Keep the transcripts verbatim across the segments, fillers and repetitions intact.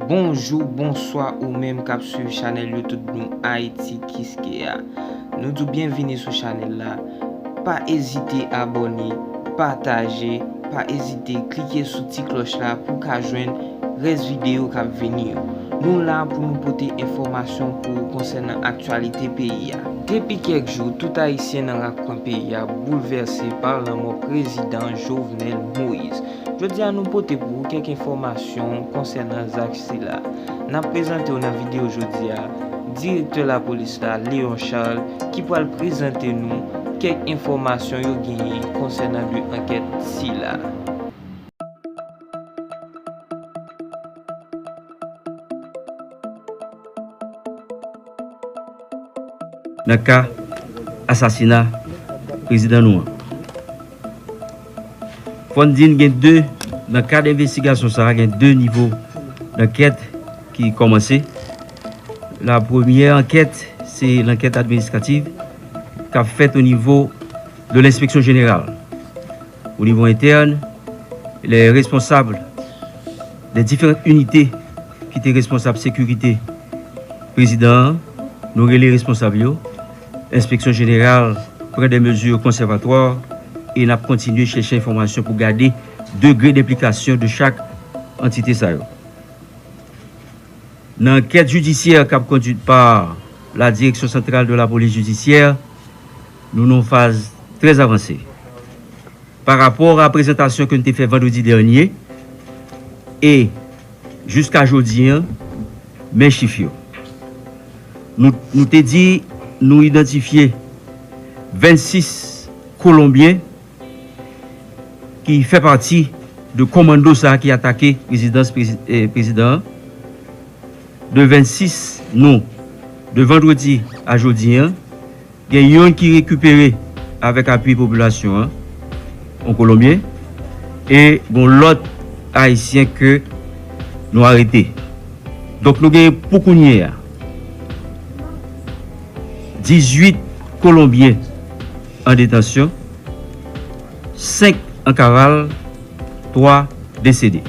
Bonjou, bonswa ou menm k ap swiv chanèl YouTube nou Ayiti Kiskeya. Nou di w byenvini sou chanèl la. Pa ezite abòne, pataje, pa ezite klike sou ti klòch la pou w ka jwenn rès videyo k ap vini yo. Nou la pou nou pote enfòmasyon pou ou konsènan aktyalite peyi a. Depi kèk jou, tout Ayisyen nan rak kwen peyi a boulvèse pa lanmò Prezidan Jovenel Moïse. Jodi a, nou pote pou ou kèk enfòmasyon konsènan zak sila. N ap prezante w nan videyo jodi a, direktè lapolis la, Léon Charles, ki pral prezante nou kèk enfòmasyon yo genyen konsènan de ankèt sila. Nan ka asasina prezidan nou an. Fò n di n gen de, nan kad envestigasyon sa a, gen de nivo dankèt ki kòmanse. La premyè ankèt, se lankèt administrativ k ap fèt o nivo de lenspeksyon jeneral. O nivo entèn, les responsables des différentes unités ki te responsab sekirite prezidan an, nou rele responsab yo. Enspeksyon jeneral pran de mezi konsèvatwa e n ap kontinye chèche enfòmasyon pou gade degre denplikasyon de chak antite sa yo. Nan ankèt jidisyè k ap kondwit pa la Direction Centrale de la Police Judiciaire, nou nan yon faz trè avanse. Pa rapò a prezantasyon ke n te fè vandredi dènye, e jiska jodi an, men chif yo. Nou, nou te di nou idantifye vennsis Kolonbyen ki fè pati de kòmando sa a ki atake rezidans prezi-, eh, prezidan an. De vennsis nou, de vandredi a jodi an, gen youn ki rekipere avèk apui popilasyon an, yon Kolonbyen, e gon lòt Ayisyen ke nou arete. Donk, nou gen pou kounye a dizuit Kolonbyen an detansyon, senk an kaval, twa desede.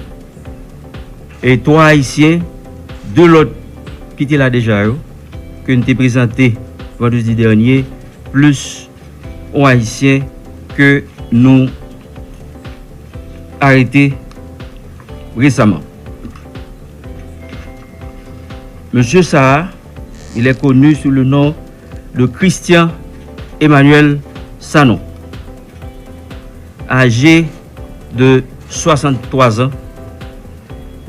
E twa Ayisyen, de lòt ki te la deja yo, ke n te prezante vandredi dènye, plis yon Ayisyen ke nou arete resaman. Mesye sa a, il est connu sous le nom de Christian Emmanuel Sanon, âgé de soixante-trois ans,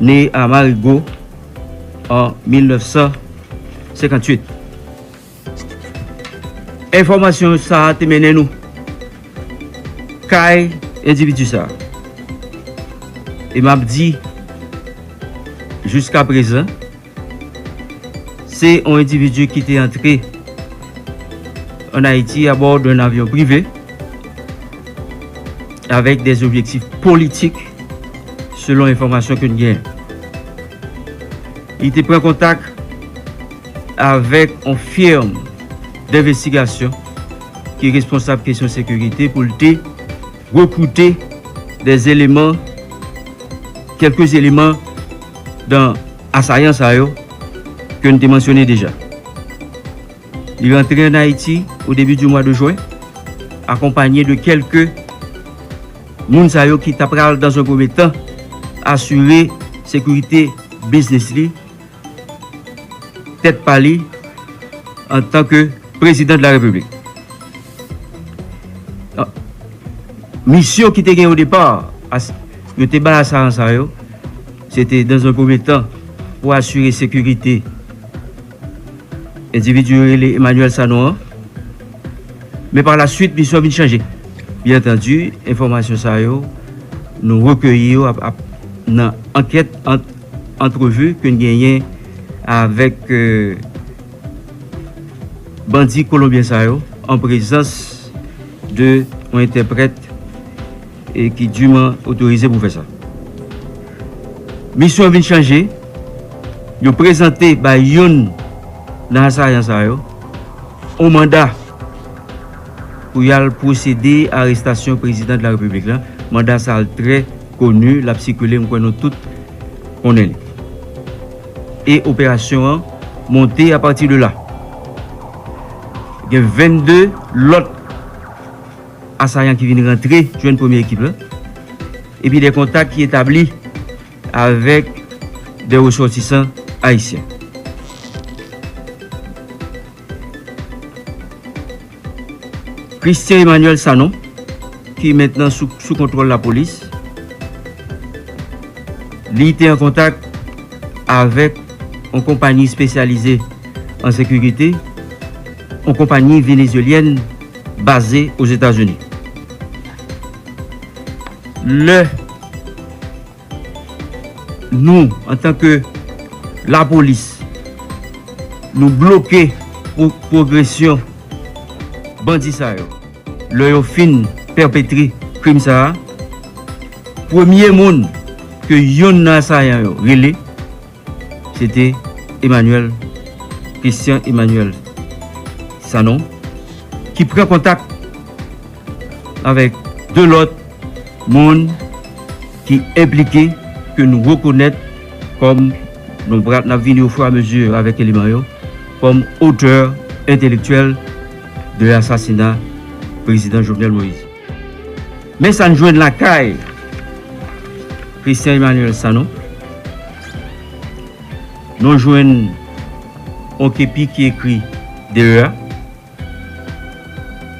né à Marigot en mille neuf cent cinquante-huit. Enfòmasyon sa a te mennen nou kay endividi sa a. E m ap di, jiska prezan, se yon endividi ki te antre ann Ayiti abò d'un avion privé avec des objectifs politiques, selon enfòmasyon ke n gen. Li te pran kontak avèk yon firm denvestigasyon ki responsab kesyon sekirite pou l te rekrite des éléments, quelques éléments dans asayan sa yo ke n te mansyone deja. Li rantre ann Ayiti o debi di mwa de jen, akonpanye de kèlke moun sa yo ki ta pral, dans un premier temps, asire sekirite biznis li, tèt pa li, antanke prezidan de la repiblik. Misyon ki te gen o depa, as-, yo te bay asayan sa yo, se te, dans un premier temps, pou asire sekirite endividi yo rele Emmanuel Sanon an. Men pa la swit, misyon vin chanje. Byen antandi, enfòmasyon sa yo, nou rekeyi yo ap, ap, nan ankèt, ant-, antrevi ke n genyen avèk, euh, bandi kolonbyen sa yo, an prezans de yon entèprèt e ki diman otorize pou fè sa. Misyon an vin chanje, yo prezante bay youn nan asayan sa yo yon manda pou y al pwosede arestasyon prezidan de la repiblik la. Manda sa a trè koni, l ap sikile, m kwè nou tout konnen li. e operasyon an monte apati de la. Gen vennde lòt asayan ki vin rantre jwenn premye ekip la, epi de kontak ki etabli avèk de resòtisan ayisyen. Christian Emmanuel Sanon, ki mentnan sou, sou kontwòl lapolis, li te an kontak avèk yon konpayi espesyalize an sekirite, yon konpayi venezuelyèn baze Ozetazini. Lè nou, antanke lapolis, nou bloke pwo-, pwogresyon bandi sa yo, lè yo fin pèpetre krim sa a, premye moun ke youn nan asayan yo rele, se te Emmanuel, Christian Emmanuel Sanon, ki pran kontak avèk de lòt moun ki enplike, ke nou rekonèt kòm, nou pral, n ap vini ofirameziye avèk eleman yo, kòm otè entelektyèl de asasina prezidan Jovenel Moïse. Men sa n jwenn lakay Christian Emmanuel Sanon. Nou jwenn yon kepi ki ekri D E A.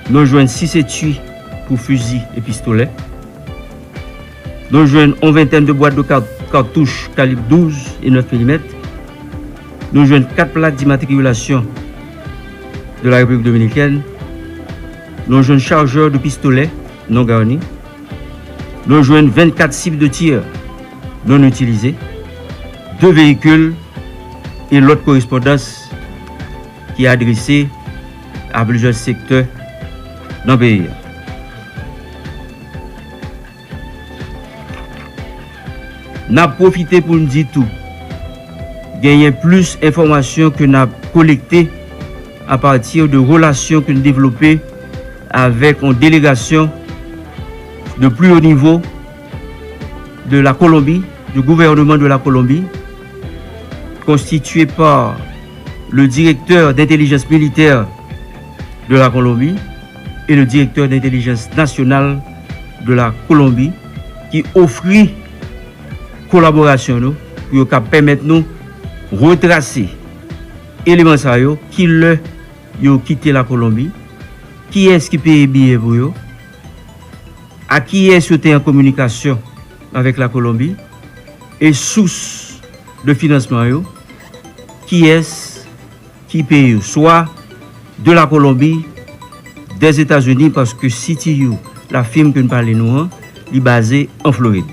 Nou jwenn sis etui pou fizi e pistolè. Nou jwenn yon ventèn de bwat de ka-, katouch kalib douz e nèf milimèt. Nou jwenn kat plak dimatrikilasyon de la Repiblik Dominikèn. Nou jwenn chajè de pistolè non garni. Nou jwenn vennkat sib de tir non itilize, de veyikil e lòt korespondans ki adrese a plizyè sektè nan peyi a. N ap pwofite pou n di tou, genyen plis enfòmasyon ke n ap kolekte apati de relasyon ke n devlope avèk yon delegasyon de plus haut niveau de la Colombie, du gouvernement de la Colombie, constitué par le directeur d'intelligence militaire de la Colombie et le directeur d'intelligence nationale de la Colombie, ki ofri kolaborasyon nou pou yo ka pèmèt nou retrase eleman sa yo, ki lè yo kite Lakolonbi, kiyès ki peye biyè pou yo, a kiyès yo te an kominikasyon avèk Lakolonbi, e sous de finansman yo, kiyès ki peye yo, swa de Lakolonbi, dèzetazini, paske C T U, la firme ke n pale nou an, li baze an Florid.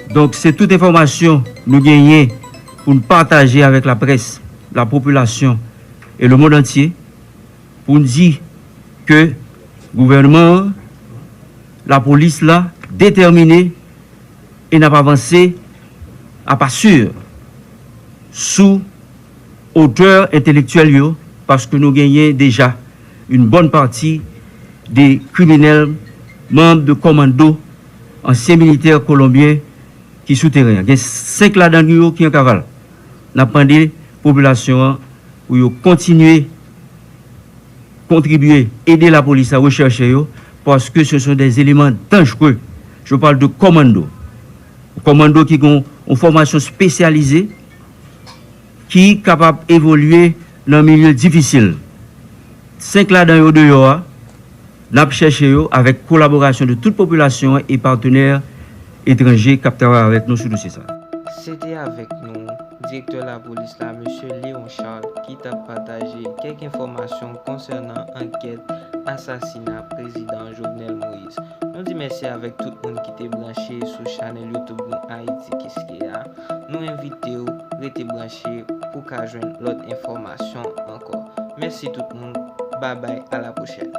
Donk, se tout enfòmasyon nou genyen pou n pataje avèk laprès, lapopilasyon e lemonn antye, pou n di ke gouvènman an, lapolis la, detèmine e n ap avanse a pa sir sou otè entelektyèl yo, paske nou genyen deja yon bòn pati de kriminèl, manm de kòmando, ansyen militè kolonbyen ki sou teren an. Gen senk ladan yo ki an kaval. N ap mande popilasyon an pou yo kontinye kontribye, ede lapolis la rechèche yo, paske ce sont des éléments dangereux. Je parle de kòmando. Kòmando ki gen yon fòmasyon espesyalize, ki kapab evolye nan milye difisil. Senk ladan yo deyò a, n ap chèche yo avèk kolaborasyon de tout popilasyon an e patnè etranje k ap travay avèk nou sou dosye sa a. Se te avèk nou, direktè lapolis la, mesye Léon Charles, ki t ap pataje kèk enfòmasyon konsènan ankèt asasina prezidan Jovenel Moïse. Nou di mèsi avèk tout moun ki te branche sou chanèl YouTube nou Ayiti Kiskeya. Nou envite w rete branche pou w ka jwenn lòt enfòmasyon ankò. Mèsi tout moun. Babay, a la pwochèn.